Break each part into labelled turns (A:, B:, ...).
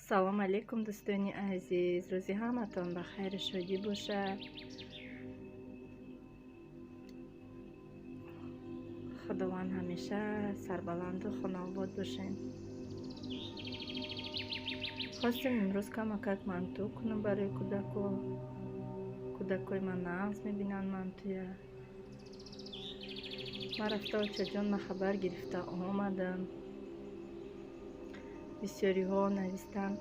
A: Салом алейкум, дӯстони азиз. Рӯзи ҳаматон ба хайру шодӣ бошад. Худованд ҳамеша сарбаланду хонаобод бошед. Хостем имрӯз камакак манту кунам барои кӯдако. Кӯдакои ман нағз мебинанд мантуя. Ман рафта очаҷон ма хабар гирифта омадам. Бисёриҳо навистанд,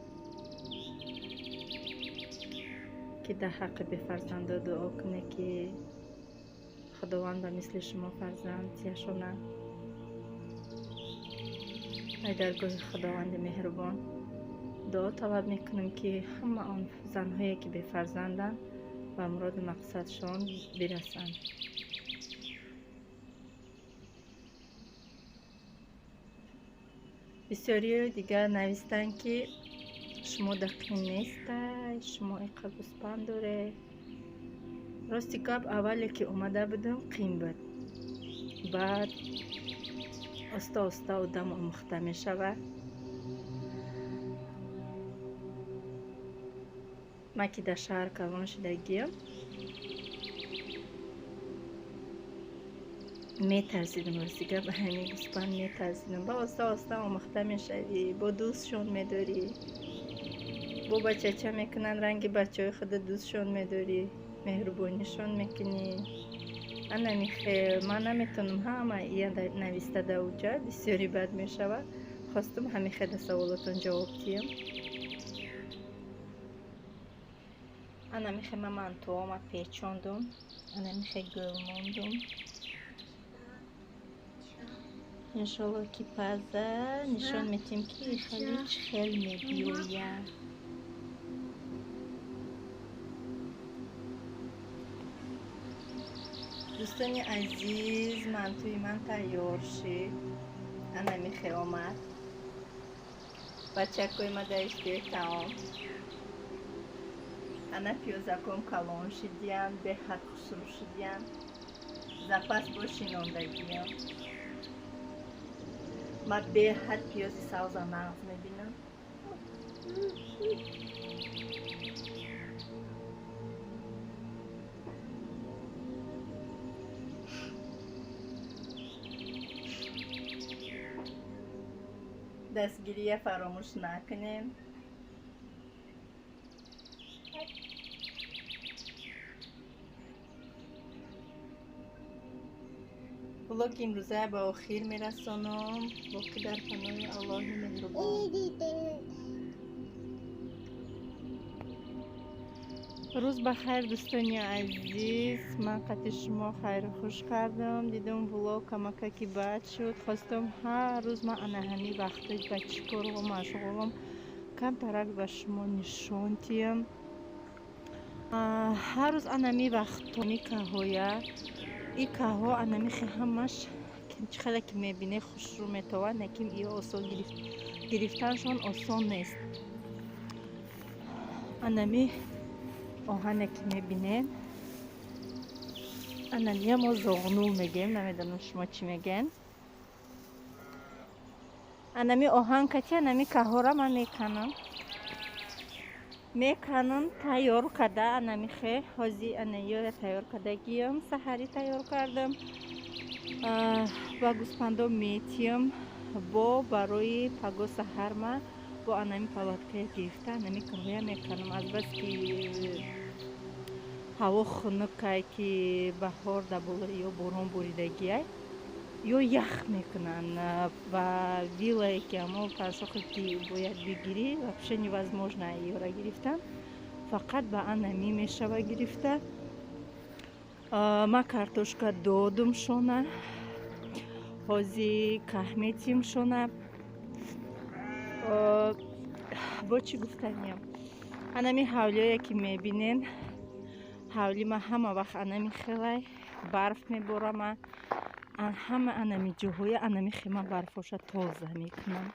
A: ки дар ҳаққи бефарзандо дуо кунед, ки Худованд ба мисли шумо фарзанд тияшонад. Ай даргоҳи Худованди меҳрубон дуо талаб мекунам, ки ҳама он занҳое, ки бефарзанданд, ба муроду мақсадшон бирасанд. Бисёриҳои дигар навистанд, ки шумо дақиқ нестай, шумо инқа гӯспанд доред. Рости гап, аввале ки омада будам, қин буд. Баъд оста оста одам омӯхта мешавад. Ман ки дар шаҳр калон шудагиам, метарсидам, рости гап, ҳамин гӯспанд метарсидам. Ба оста оста омӯхта мешавӣ, бо дӯстшон медорӣ, бо бачача мекунанд, ранги бачаҳои худа дӯстшон медорӣ, меҳрубонишон мекунӣ. Анами хел ман наметавонам ҳама ия нависта дар уҷа, бисёри бад мешавад. Хостум ҳамин хел да саволотон ҷавоб диҳам. Анами хел ман мантуома печондум, анами хел гул мондум. Иншолло, ки паза нишон метиҳем, ки хеле чӣ хел мебиёяд. Дӯстони азиз, мантуи ман тайёр шид. Анами хел омад. Бачакои ма дар иштиҳои таом. Ана пиёзаком калон шидиянд, беҳад хушрӯ шидиянд. Запас бо шинондагиям. Ман беҳад пиёзи савза нағз мебинам. Дастгирия фаромӯш накунем. Влоги имрӯза ба охир мерасонам. Боқӣ дар паноҳи Аллоҳи меҳрубон. Рӯз ба хайр, дӯстони азиз. Ман қати шумо хайру хуш кардам. Дидам, влог камакаки бад шуд. Хостам ҳар рӯз ман ана ҳамин вақтҳои ба чӣ корҳо машғулам, камтарак ба шумо нишон диҳам. Ҳар рӯз анами вақтҳо каҳоя, и каҳо анами ҳамаш чӣ хеле ки мебинед хушрӯ метованд, лекин иё осон гирифтаншон осон нест. Анами оҳане ки мебинед, анамия мо зоғнул мегӯем, намедонам шумо чӣ мегӯен. Анами оҳан кати анами каҳора ман меканам. Меканам, тайёр карда анами хе, ҳози анаёя тайёр кардагиам, саҳарӣ тайёр кардам. Ба гӯспандо метиям, бо барои паго саҳар ма бо анами палаткая гирифта анами каҳоя меканам. Азбаски ҳаво хунукай, ки баҳор дар болои ё борон боридагиай, ё ях мекунанд ва вилае ки ҳамо паршохе ки бояд бигирӣ, вообще невозможно ёра гирифтан. Фақат ба анами мешава гирифта. Ман картошка додум шона, ҳози каҳ метиҳем шона. Бо чӣ гуфтаниям? Анами ҳавлиое ки мебинен, ҳавли ма ҳама вақт анами хелай барф меборама. Ҳама анами ҷоҳоя анами хема барфоша тоза мекунам.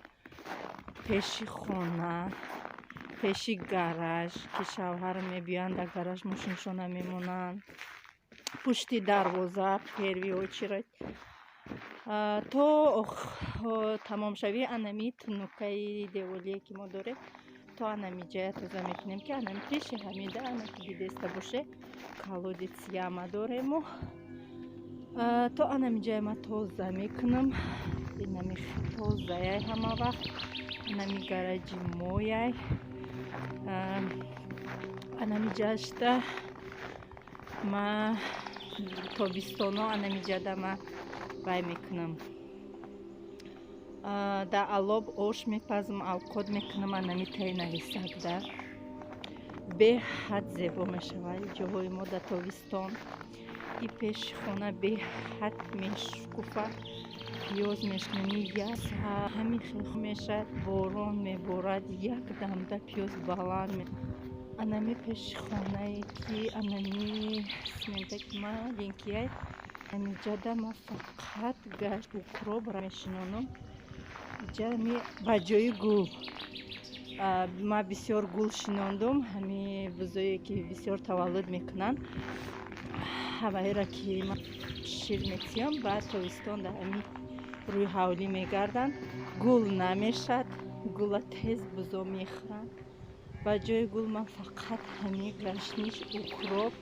A: Пеши хона, пеши гараж, ки шавҳар мебиёянд, дар гараж мошиншона мемонанд. Пушти дарвоза, первый очередь. То тамомшавии анами тунукаи деволие ки мо дорем, То анамиҷая тоза мекунем, ки анами пеши ҳамида, ана ки дидеста боше, колодец яма дорему. То анамиҷая ма тоза мекунам. Инами тозаяй ҳама вақт. Анами гараҷи мояй. Анамиҷашта ма тобистоно анамиҷада ма вай мекунам. Да алоб ош мепазм, авқот мекунам, анами таи нависакда. Беҳад зебо мешавад ҷоҳои мо дар тобистон. И пеши хона беҳад мешукуфа. Пиёз мешинонӣ, як ҳамин хел мешавад, борон меборад, як дамда пиёз баланд. Анами пеши хонае ки анами сментаки маленькияй, амиҷада ма фақат гашт укроп мешинонам. Иҷа ба ҷои гул ма бисёр гул шинондум. Ҳами бузое ки бисёр таваллуд мекунанд, ҳаваеро ки ма шир метиҳам, баъд тобистон дар ҳами рӯи ҳавлӣ мегарданд. Гул намешад, гула тез бузо мехӯранд. Ба ҷои гул ман фақат ҳами гашниш, укроп,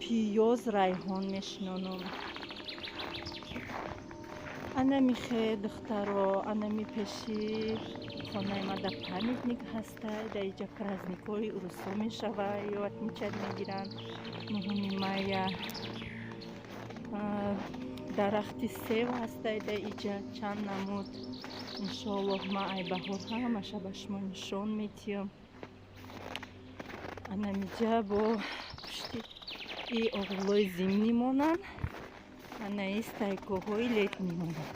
A: пиёз, райҳон мешинонам. Анами хе, духтаро, анами пеши хонаи ма да памятник ҳастай. Дар иҷа праздникҳои урусо мешава ё отмечать мегиранд 9 мая. Дарахти сев ҳастай дар иҷа чанд намуд. Иншоаллоҳ, ма ай баҳор ҳамаша ба шумо нишон метиҳам. Анамиҷа бо пушти и оғилҳои зимний монанд, анаи стайкоҳои летний монанд.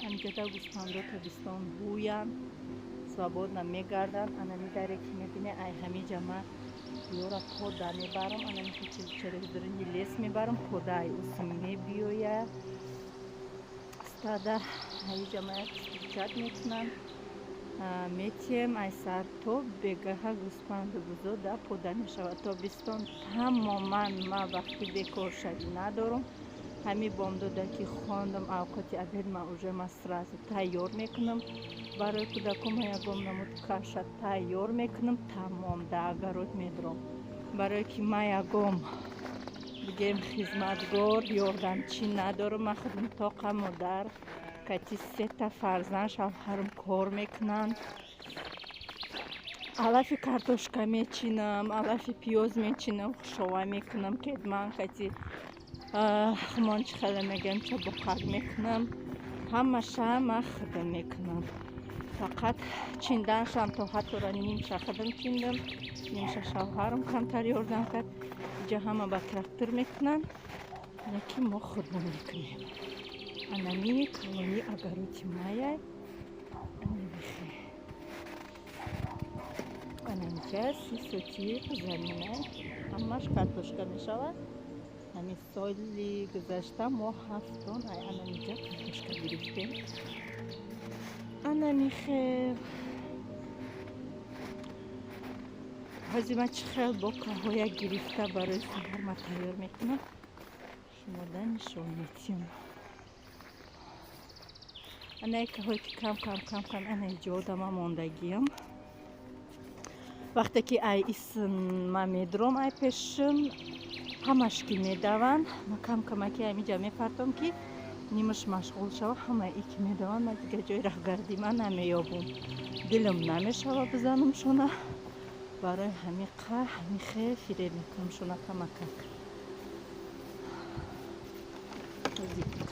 A: Амиҷада гӯсфандо тобистон бӯянд, свободно мегарданд. Анами даре ки мебине, ай ҳамиҷа ма ёра пода мебарам. Анами через дурини лес мебарам, пода ай усм мебиёяд. Стада аиҷа ма як встречать мекунам, метием ай сар то бегаҳа гӯспанду бузо да пода мешавад. Тобистон тамоман ма вақти бекоршавӣ надорам. Ҳами бомдода ки хондам, авқоти обед ма уже ма сразу тайёр мекунам. Барои кӯдакома ягон намуд каша тайёр мекунам, тамом, да огород медурам. Барое ки ма ягом бигем хизматгор, ёрдамчӣ надорам. Ма худам тоқа модар кати сета фарзанд, шавҳарам кор мекунанд. Алафи картошка мечинам, алафи пиёз мечинам, хушова мекунам, кетман кати хумон чӣ хеле мегӯям, чобоқак мекунам. Ҳамаша ма худам мекунам. Фақат чинданшам то ҳаттора нимша худам чиндам, нимша шавҳарам камтар ёрдам кард. Иҷа ҳама ба трактор мекунанд, лекин мо худмон мекунем. Анами калони огороди маяй. Анамихе. Анамиҷа 30 сотих заминай. Ҳамаш картошка мешавад. Ҳамин соли гузашта мо 7 тон ай анамиҷа картошка гирифтем. Анамихе. Ҳозир ман чӣ хел бокаҳоя гирифта барои саҳар ма тайёр мекунам, шумода нишон метиҳам. Анаи каҳое ки кам кам кам кам ана иҷода ма мондагиам. Вақте ки ай исм ма медурам, ай пешам ҳамаш ки медаванд, ма кам камаки амиҷа мепартом, ки нимаш машғул шава. Ҳама и ки медаванд, ма дигар ҷои раҳгардӣ ма намеёбум, дилам намешава бизанамшона. Барои ҳамиқа ҳамихе фиреб мекунамшона камакак.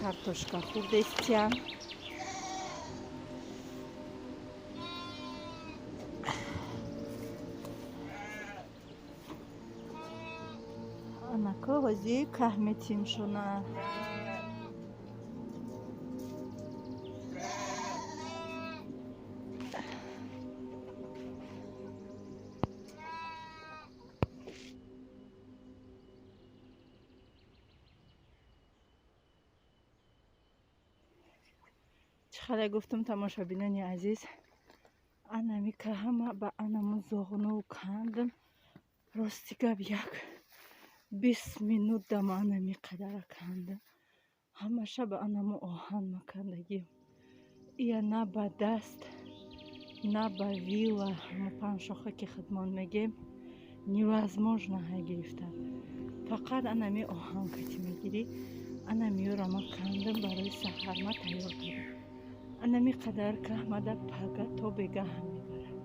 A: Картошка хурдестиям. Анако ҳозир каҳ метиҳимшона. Чӣ хеле гуфтум, тамошобинони азиз, анами каҳама ба анаму зоғну кандам. Рости гап, як 20 минут дама анами қадара кандам. Ҳамаша ба анаму оҳан макандагим. Ия на ба даст, На ба вила, ҳамо панҷшоха, ки худмон мегем, невозможно ҳай гирифтан. Фақат анами оҳанкати мегирӣ. Анамиёра ма кандам, барои саҳар ма тайёр кардам. Анами қадар каҳмада пага то бегаҳам мебарад.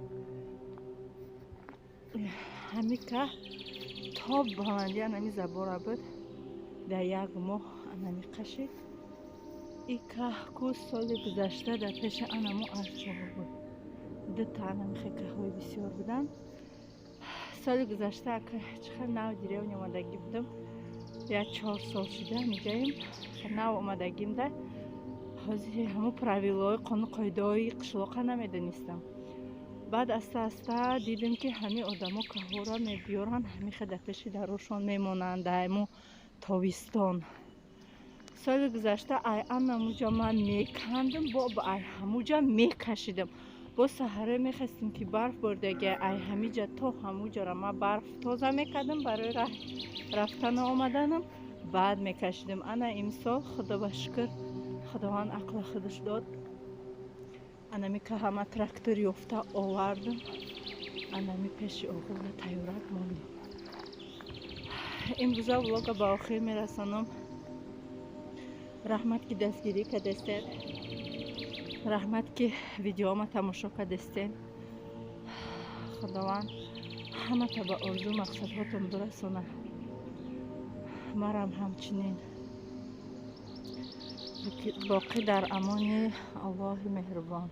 A: Ҳами каҳ то баланди анами забора буд, дар як моҳ анами қашид. И каҳ ку соли гузашта дар пеши анамо арчаҳо буд, дута анамихе каҳҳои бисёр буданд. Соли гузашта чӣ хел нав деревня омадагӣ будам, як 4 сол шуда ҳамиҷаем, нав омадагимда, ҳозир ҳамо правилаҳои, қонун қоидаҳои қишлоқа намедонистам. Баъд аста аста дидем, ки ҳамин одамо каҳҳоро мебиёранд, ҳамихе дар пеши дарошон мемонанд дар тобистон. Соли гузашта ай анамуҷа ман мекандам, бо ай ҳамуҷа мекашидам. Бо саҳаре мехестем, ки барф бордаги, ай ҳамиҷа то ҳамуҷара ман барф тоза мекардам барои рафтану омаданам, баъд мекашидам. Ана имсол, худо ба шукр, Худованд ақла худаш дод, анами каҳама трактор ёфта овардам, анами пеши оғилда тайёрак мондам. Имрӯза влога ба охир мерасонам. Раҳмат, ки дастгирӣ кардастед, раҳмат, ки видеома тамошо кардастед. Худованд ҳамата ба орзу мақсадҳотон бирасона, марам ҳамчунин. Боқӣ дар амони Аллоҳи меҳрубон.